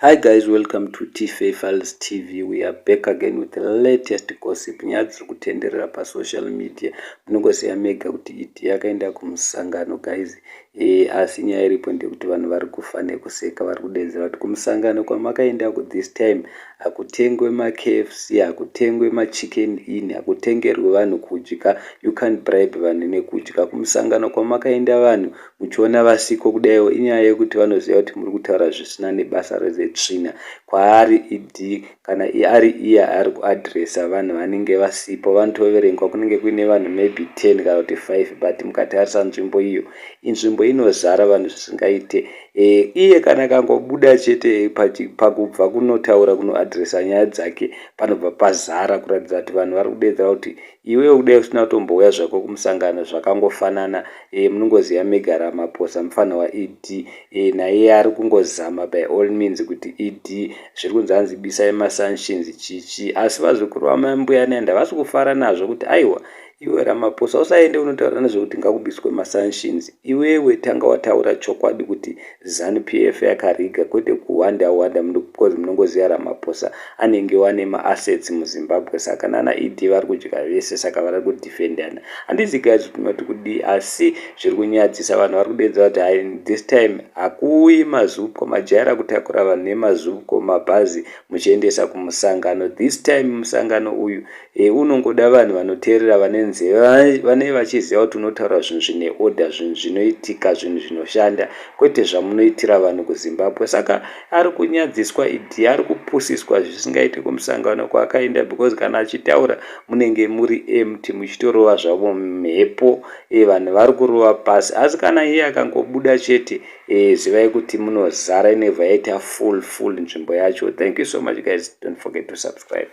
Hi guys, welcome to Tfa Files TV. We are back again with the latest gossip. Nyaya dziri kutenderera pasocial media. Munongoziva mega kuti ED yakaenda kumusangano, guys. Asi nyaya iripo ndekuti vanhu vari kufa nekuseka, vari kudedzera kuti kumusangano kwamakaenda ku this time hakutengwe maKFC, hakutengwe maChicken Inn, hakutengerwe vanhu kudya. You can't bribe vanhu nekudya. Kumusangano kwamakaenda, vanhu muchiona vasiko kudaiwo, inyaya yekuti vanoziva kuti muri kutaura zvisina nebasa rezetsvina. Kwaari ED, kana ari iye ari kuadhiresa vanhu vanenge vasipo, vanotoverengwa, kunenge kuine vanhu maybe 10 kana kuti 5, but mukatarisa nzvimbo iyo, inzvimbo inozara vanhu zvisingaite. Iye kana akangobuda chete pakubva kunotaura, kunoadhiresa nyaya dzake, panobva pazara, kuratidza kuti vanhu vari kudedzera kuti iwewe kudai usina kutombouya zvako kumusangano zvakangofanana. Munongoziva mega Ramaphosa, mufana waED, naiye ari kungozama by all means kuti ED zviri kunzi hanzi bisai masanctions chichi, asi vazukuru vamambuya Nehanda havasi kufara nazvo kuti aiwa, iwe Ramaphosa, usaende unotaura nezvekuti ngakubiswe masanctions. Iwewe tanga wataura chokwadi kuti ZANU PF yakariga, kwete kuwanda wanda, because munongoziva Ramaphosa anenge wane maassets muZimbabwe. Saka nana ED vari kudya vese, saka vari kudefendana. Handizi guys tinoti kudii, asi zviri kunyadzisa. Vanhu vari kudedza kuti hai, this time hakuuyi maZUPCO. Majaira kutakura vanhu nemaZUPCO, mabhazi, muchiendesa kumusangano. This time musangano uyu unongoda vanhu vanoteerera, vane nzeve, vanenge vachiziva kuti unotaura zvinhu zvine order, zvinhu zvinoitika, zvinhu zvinoshanda, kwete zvamunoitira vanhu kuZimbabwe. Saka ari kunyadziswa ED, ari kupusiswa zvisingaiti kumusangano kwaakaenda, because kana achitaura munenge muri empty, muchitorova zvavo mhepo, vanhu vari kurova pasi. Asi kana iye akangobuda chete, zivai kuti munozara, inobva yaita full full nzvimbo yacho. Thank you so much, guys. Don't forget to subscribe.